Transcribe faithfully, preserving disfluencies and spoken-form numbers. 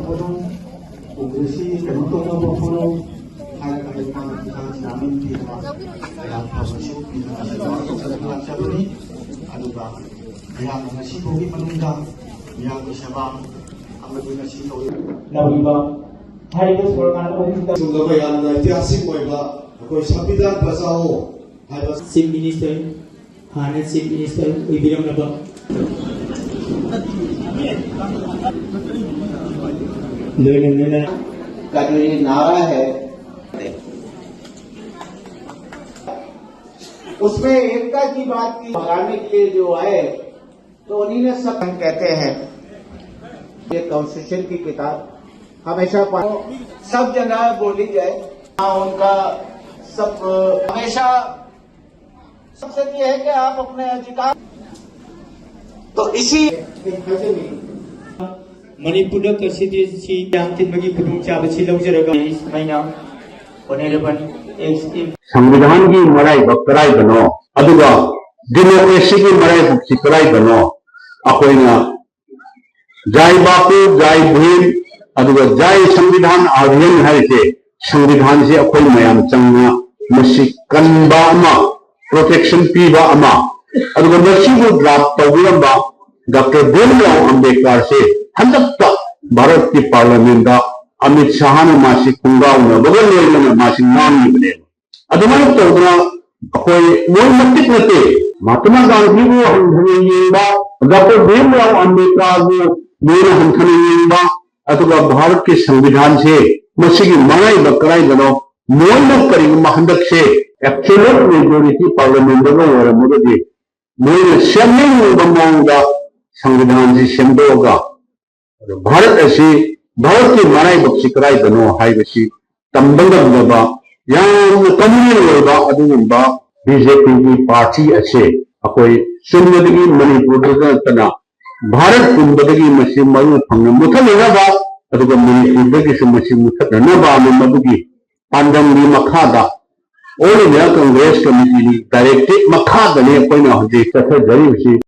Photo ꯎꯕꯗꯁꯤ ꯀꯩꯅꯣ ꯇꯧꯅꯕ photo ꯍꯥꯏꯔꯒ ꯑꯩ ꯃꯥꯒꯤ ꯏꯁꯥ ꯁꯤꯅꯥꯃꯤ ꯄꯤꯔꯒ ꯃꯌꯥꯝ ꯐꯕꯁꯨ ꯄꯤꯗꯅ ꯁꯦꯕꯥ ꯇꯧꯗꯅ ꯂꯥꯛꯆꯕꯅꯤ꯫ ꯑꯗꯨꯒ ꯃꯌꯥꯝꯅ ꯉꯁꯤ ꯐꯥꯎꯒꯤ ꯃꯅꯨꯡꯗ ꯃꯤꯌꯥꯝꯒꯤ ꯁꯦꯕꯥ ꯑꯃꯗꯤ ꯉꯁꯤ ꯇꯧꯔꯤꯕ ꯍꯥꯏꯔꯤꯕ ꯁꯣꯔꯀꯥꯔ ꯑꯍꯨꯝꯁꯤꯗ ꯆꯨꯝꯂꯕ ꯌꯥꯝꯅ ꯏꯇꯤꯍꯥꯁꯤꯛ ꯑꯣꯏꯕ ꯑꯩꯈꯣꯏ ꯁꯪꯕꯤꯙꯥꯟ ꯕꯆꯥꯑꯣ ꯍꯥꯏꯕ Chief Minister ꯍꯥꯟꯅ Chief Minister ꯑꯣꯏꯕꯤꯔꯝꯂꯕ ꯂꯣꯏꯅ ꯂꯣꯏꯅ का जो ये नारा है, उसमें एकता की बात की, भगाने के लिए जो आए, तो उन्हीं ने सब कहते हैं। ये कॉन्स्टिट्यूशन की किताब हमेशा पढ़ो, सब जगह बोली जाए। हाँ, उनका सब हमेशा सबसे ये है कि आप अपने अधिकार, तो इसी ꯃꯅꯤꯄꯨꯔꯗ ꯀꯟꯁꯇꯤꯇ꯭ꯌꯨꯁꯟꯁꯤ ꯌꯥꯝ ꯊꯤꯟꯕꯒꯤ ꯈꯨꯗꯣꯡꯆꯥꯕꯁꯤ ꯂꯧꯖꯔꯒ ꯁꯨꯃꯥꯏꯅ ꯍꯣꯅꯦꯔꯦꯕꯜ ꯑꯦꯛꯁ ꯑꯦꯝ ꯁꯪꯕꯤꯙꯥꯟꯒꯤ ꯃꯔꯥꯏꯕꯛ ꯀꯗꯥꯏꯗꯅꯣ, ꯑꯗꯨꯒ ꯗꯦꯃꯣꯀ꯭ꯔꯦꯁꯤꯒꯤ ꯃꯔꯥꯏꯕꯛꯁꯤ ꯀꯗꯥꯏꯗꯅꯣ? ꯑꯩꯈꯣꯏꯅ ꯖꯥꯏ ꯕꯥꯄꯨ, ꯖꯥꯏ ꯚꯤꯝ, ꯑꯗꯨꯒ ꯖꯥꯏ ꯁꯪꯕꯤꯙꯥꯟ ꯑꯙꯤꯌꯟ ꯍꯥꯏꯔꯤꯁꯦ, ꯁꯪꯕꯤꯙꯥꯟꯁꯤ ꯑꯩꯈꯣꯏ ꯃꯌꯥꯝ ꯆꯪꯅ ꯃꯁꯤ ꯀꯟꯕ ꯑꯃ, ꯄ꯭ꯔꯣꯇꯦꯛꯁꯟ ꯄꯤꯕ ꯑꯃ, ꯑꯗꯨꯒ ꯃꯁꯤꯕꯨ ꯗ꯭ꯔꯥꯐ ꯇꯧꯕꯤꯔꯝꯕ ꯗꯣꯛꯇꯔ ꯚꯤꯝꯔꯥꯎ ꯑꯝꯕꯦꯗꯀꯔꯁꯦ ꯍꯟꯗꯛꯇ ꯚꯥꯔꯠꯀꯤ ꯄꯥꯔꯂꯤꯌꯥꯃꯦꯟꯗ ꯑꯃꯤꯠ ꯁꯥꯍꯅ ꯃꯥꯁꯤ ꯈꯣꯡꯒꯥꯎꯅꯕꯒ ꯂꯣꯏꯅꯅ ꯃꯥꯁꯤ ꯉꯥꯡꯂꯤꯕꯅꯦꯕ꯫ ꯑꯗꯨꯃꯥꯏꯅ ꯇꯧꯗꯅ ꯑꯩꯈꯣꯏ ꯃꯣꯏ ꯃꯇꯤꯛ ꯅꯠꯇꯦ, ꯃꯍꯥꯇꯃꯥ ꯒꯥꯟꯙꯤꯕꯨ ꯍꯟꯊꯅ ꯌꯦꯡꯕ, ꯗꯣꯛꯇꯔ ꯚꯤꯝꯔꯥꯎ ꯑꯝꯕꯦꯗꯀꯔꯕꯨ ꯃꯣꯏꯅ ꯍꯟꯊꯅ ꯌꯦꯡꯕ, ꯑꯗꯨꯒ ꯚꯥꯔꯠꯀꯤ ꯁꯪꯕꯤꯙꯥꯟꯁꯦ ꯃꯁꯤꯒꯤ ꯃꯔꯥꯏꯕꯛ ꯀꯗꯥꯏꯗꯅꯣ? ꯃꯣꯏꯅ ꯀꯔꯤꯒꯨꯝꯕ ꯍꯟꯗꯛꯁꯦ ꯑꯦꯕꯁꯣꯂꯨꯠ ꯃꯦꯖꯣꯔꯤꯇꯤ ꯄꯥꯔꯂꯤꯌꯥꯃꯦꯟꯗꯒ ꯑꯣꯏꯔꯝꯃꯒꯗꯤ, ꯃꯣꯏꯅ ꯁꯦꯝꯅꯤꯡꯕ ꯃꯑꯣꯡꯗ ꯁꯪꯕꯤꯙꯥꯟꯁꯤ ꯁꯦꯝꯗꯣꯛꯑꯒ ꯑꯗꯣ ꯚꯥꯔꯠ ꯑꯁꯤ, ꯚꯥꯔꯠꯀꯤ ꯃꯔꯥꯏꯕꯛꯁꯤ ꯀꯗꯥꯏꯗꯅꯣ ꯍꯥꯏꯕꯁꯤ ꯇꯝꯕ ꯉꯝꯗꯕ, ꯌꯥꯝꯅ ꯀꯃꯟ ꯑꯣꯏꯕ ꯑꯗꯨꯒꯨꯝꯕ ꯕꯤ ꯖꯦ ꯄꯤꯒꯤ ꯄꯥꯔꯇꯤ ꯑꯁꯤ ꯑꯩꯈꯣꯏ ꯆꯨꯝꯅꯗꯒꯤ ꯃꯅꯤꯄꯨꯔꯗ ꯅꯠꯇꯅ ꯚꯥꯔꯠ ꯄꯨꯝꯕꯗꯒꯤ ꯃꯁꯤ ꯃꯔꯨ ꯐꯪꯅ ꯃꯨꯊꯠꯅꯅꯕ, ꯑꯗꯨꯒ ꯃꯅꯤꯄꯨꯔꯗꯒꯤꯁꯨ ꯃꯁꯤ ꯃꯨꯊꯠꯅꯅꯕ ꯑꯃ ꯃꯗꯨꯒꯤ ꯄꯥꯟꯗꯝꯒꯤ ꯃꯈꯥꯗ ꯑꯣꯜ ꯏꯟꯗꯤꯌꯥ ꯀꯪꯒ꯭ꯔꯦꯁ ꯀꯃꯤꯇꯤꯒꯤ ꯗꯥꯏꯔꯦꯛꯇꯤꯞ ꯃꯈꯥꯗꯅꯤ ꯑꯩꯈꯣꯏꯅ ꯍꯧꯖꯤꯛ ꯆꯠꯊꯖꯔꯤꯕꯁꯤ꯫